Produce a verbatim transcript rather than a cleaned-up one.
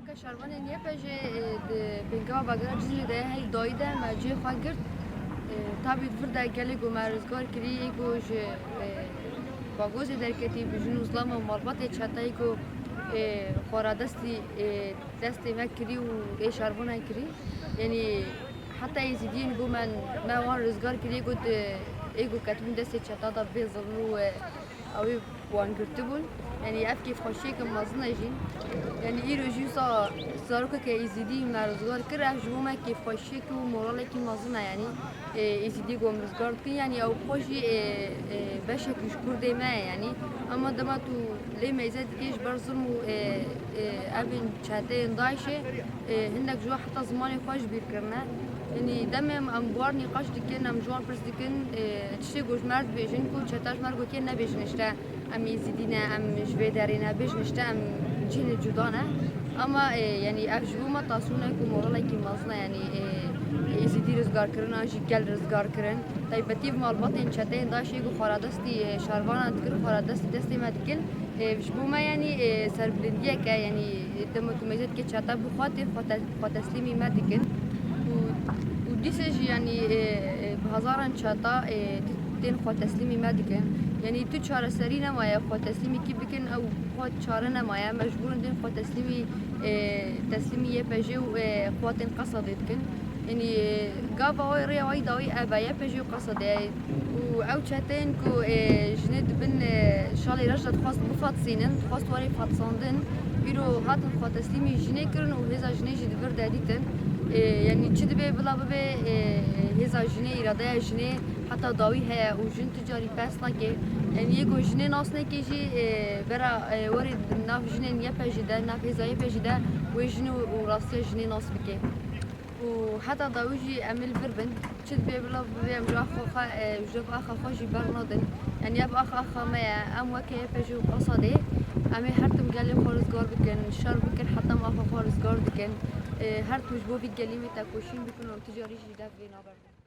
Şervanên Y P J, e, di pêngava Bagra Cizîrê de hey dayî de me cihê xwe girt. E, tabî di vir de gelê ku me rizgar kirî, ê ku ji, e, bagozê derketî, bi jin û zilam û malbatê çeteyê ku, e, xwaradestî, e, destê me kirî û ê şervanan kirî. Yanî heta Êzîdiyên ku me, me wan rizgar kirî, ê ku di, ê ku ketibûn destê çeta de bê zilm û, e, ew ê wan girtibûn. Yanî ev kêfxweşiyeke mezin e jî. Yanî îro jî wisa zarokeke Êzîdî me rizgar kir, ev ji bo me kêfxweşiyek û moralekî mezin e. Yanî, e, Êzîdî ku em rizgar dikin, yanî ew xwe jî, e, e, beşek ji Kurdê me ye. Yanî, ema dema tu lê meyze dikê ji ber zilm û, e, e, evên çeteyên DAIŞê, e, hindek ji wan heta zimanê xwe ji bîr kirine. Yanî demê em, em bi wan nîqaş dikin, em ji wan pirs dikin, e, tiştê ku ji me re dibêjin ku çeta ji me re gotiye nebêjin işte em Êzîdî ne, em ji vê derê ne, bêjin işte em cihê cuda ne. Ama, e, yanî ev ji bo me tasûnek û moralekî mezin e, yanî, e, Êzîdî rizgarkirin an jî gel rizgarkirin. Taybetî bi malbatên çeteyên DAIŞê ku xwaradestî, e, şervanan dikin, xwaradestî destê me dikin. E, ji bo me, yanî, e, serbilindiyek e, yanî, e, dema tu meyze dikê çeta bi xwe tê xwe te-, xwe teslîmî me dikin. Û, û dîse jî, yanî, e, e, bi hezaran çeta, e, di-, tên xwe teslîmî me dikin. Yanî tu çareserî nemaye, xwe teslîmî kî bikin, ew xwe çare nemaye, mecbûr in tên xwe teslîmî, e, teslîmî Y P J û, e, xwe tên Qesedê dikin. Yanî, e, gava wê rêya wê dawî ev e, Y P J û Qesedê. Û ew çeteyên ku, e, jinê dibin, e, şalê reş de dixwest bifetisînin, dixwest were fetisandin, îro hatin xwe teslîmî jinê kirin û hêza jinê jî di vir de dîtin. E, yanî çi dibe bila bibe, e, hêza jinê, îradeya jinê heta dawî heye û jin tu carî pers nake. Yanî yê ku jinê nas neke jî, e, vera, e, werê di nav jinên Y P J de, nav hêza Y P J de wê jin û, û rastiya jinê nas bike. Û heta dawî jî em ê li vir bin. Çi dibe bila bibe em ji axa xwe, e, ji axa xwe jî bernadin. Yanî ev ax axa me ye. Em weke Y P J û Qesedê, em ê her tim gelê xwe rizgar bikin, şer bikin, heta em axa xwe rizgar dikin. E, her tim ji bo vî gelî wê tekoşîn bikin û tu carî jî dev vê naberin.